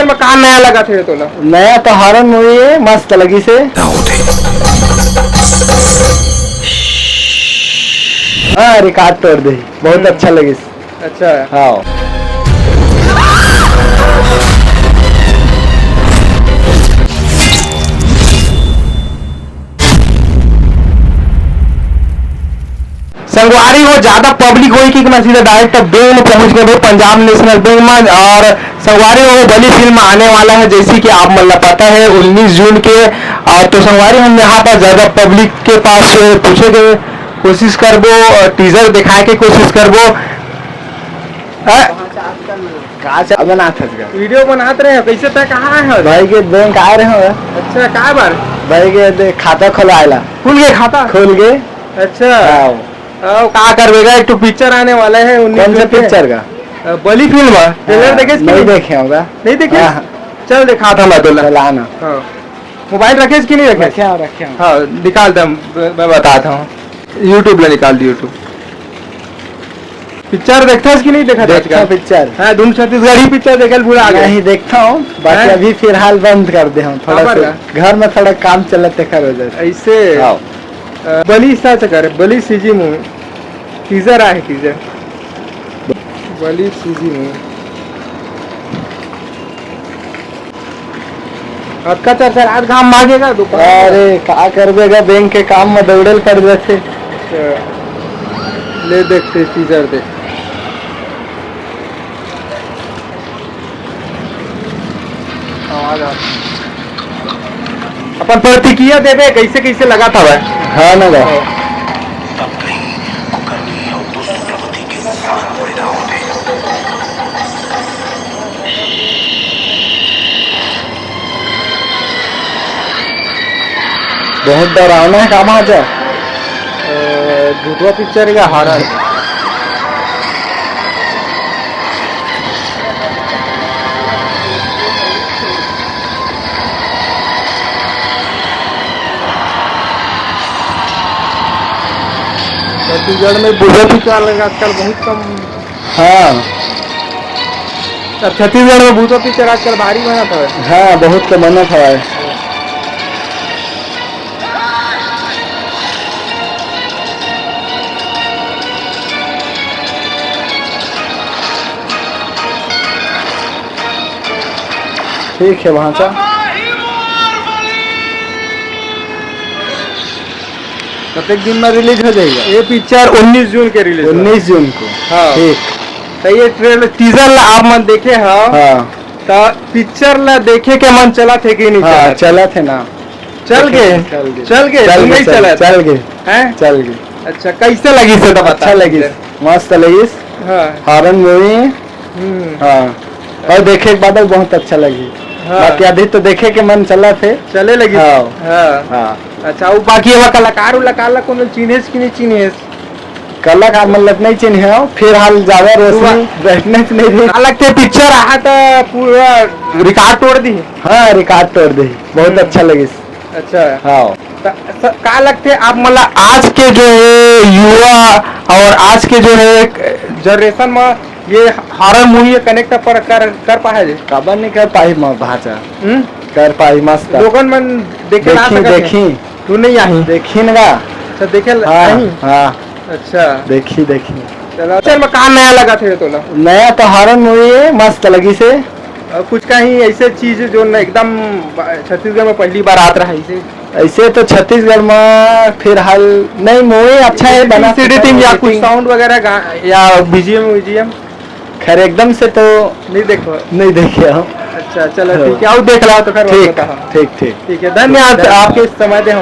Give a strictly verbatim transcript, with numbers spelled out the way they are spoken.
में का नया लगा थे तोला? नया तो हॉरर मूवी है, मस्त लगी से। हाँ, रिकॉर्ड तोड़ दे, बहुत अच्छा लगिस। अच्छा। हाँ। संगवारी हो, ज्यादा पब्लिक होई कि मैं सीधा डायरेक्ट बैंक में पहुंच गए, पंजाब नेशनल बैंक में। और संगवारी हो, बली फिल्म आने वाला है, जैसे कि आप मन ला पता है, उन्नीस जून के। और तो संगवारी, हम यहाँ पर ज्यादा पब्लिक के पास पूछे के कोशिश करबो, टीजर दिखाए के कोशिश करबो। हाँ? का चा-, बनात हस गा? वीडियो बनात रहे हो, कैसे तय कहाँ आए हो? भाई के बैंक आए रहे हो। अच्छा, का बार? भाई के दे, खाता खोलवाए ला। खुल गए खाता? खुल गए। अच्छा। हाँ। अब का करबे गा, एक तो पिक्चर आने वाला है उन्नीस कौन सा जून के। पिक्चर का? अ, बली फिल्म है। ट्रेलर हाँ, देखे कि नहीं नहीं? देखे होगा। नहीं देखे? हाँ, हाँ। चल दिखा था मैं तोला। चला ना। हाँ। मोबाइल रखे कि नहीं रखे? रखे हो, रखे हो। हाँ, निकाल दे, मैं, मैं बताता हूँ। YouTube ले निकाल दे, YouTube। पिक्चर देखता है कि नहीं देखा देखता आजकल? पिक्चर। हाँ, तुम छत्तीसगढ़ी पिक्चर देखे भूला गए। नहीं देखता हूँ, बाकी हैं? अभी फिलहाल बंद कर दे हम थोड़ा काबर सा। का? घर में थोड़ा काम चलत तेकर वजह से। ऐसे? हाँ। अ, बली सा चक्कर, बली सीजी मूवी। टीजर आए, टीजर। बली सीजी मूवी। अतका चरचरात घाम मागेगा दुकान। अरे, का करबे गा, बैंक के काम में दौड़े ल पड़ जाथे। अच्छा, ले देखते, टीजर दे। आवाज आ। अपन प्रतिक्रिया देबे, कैसे कैसे लगा था भाई? हाँ ना भाई। बहुत डरावना है का भांचा? अ, भूतवा पिक्चर का हॉरर। छत्तीसगढ़ में भूतवा पिक्चर आजकल बहुत कम। हाँ। अब छत्तीसगढ़ में भूतवा पिक्चर आजकल भारी बनत हवय। हाँ, बहुत कम बनत हवय। ठीक है, वहाँ का। कतेक दिन में रिलीज हो जाएगा? ये पिक्चर उन्नीस जून के रिलीज होगा। उन्नीस जून को? हाँ। ठीक। तो ये ट्रेलर, टीजर ला आप मन देखे हो? हाँ। तो पिक्चर ला देखे के मन चला थे कि नहीं हाँ, चला थे? चला थे ना। चल के? चल के। चल के? चल तुम के, नहीं चल, चला थे? चल के। हैं? चल के। अच्छा, कैसे लगी से तो बता अच्छा लगी। मुझे। मस्त लगी। हाँ। Horror movie. हम्म। हाँ। और देखे के बाद बहुत अच्छा लगी। हाँ। बाकी अभी तो देखे के मन चला थे। चले लगी। हाँ। हाँ। हाँ। अच्छा, वो बाकी वो कलाकार उलाकार ला कोनो चिन्हेस कि नहीं चिन्हेस? कलाकार मतलब नहीं चिन्हे हो, फिर हाल जावे रोशनी सुबह। बैठने से नहीं रही। हालांकि पिक्चर आहा तो पूरा रिकॉर्ड तोड़ दी। हाँ, रिकॉर्ड तोड़ दी। बहुत हम्म। अच्छा लगी। अच्छा। हाँ। त-, स-, का लगथे आप मन ला आज के जो है युवा और आज के जो है जनरेशन में ये हॉरर मूवी कनेक्ट पर कर, कर पाए जी? काबर नहीं कर पाही म भांचा? हम्म? कर पाही मस्त। लोगन मन देखे ना देखी, सकत हे। देखी। तू नहीं आही? देखी न गा। अच्छा, देखे ल-, हाँ, नहीं? हाँ। अच्छा। देखी, देखी। चला, चल, मैं का नया लगा थे तोला? नया तो हॉरर मूवी है, मस्त लगी से। अ, कुछ कहीं ऐसे चीज जो न एकदम ब-, छत्तीसगढ़ में पहली बार आत रहा इसे? ऐसे तो छत्तीसगढ़ में फिलहाल नहीं, मूवी अच्छा है बना। एडिटिंग या कुछ एडिटिंग। साउंड वगैरह गा-, या बीजीएम वीजीएम? खैर, एकदम से तो नहीं देखो। नहीं देखे हम। अच्छा, चलो, हाँ। ठीक है, आओ देख लो तो खैर ठीक, बताओ। ठीक, ठीक। ठीक है, धन्यवाद धन्यवाद। आपके समय दे हम।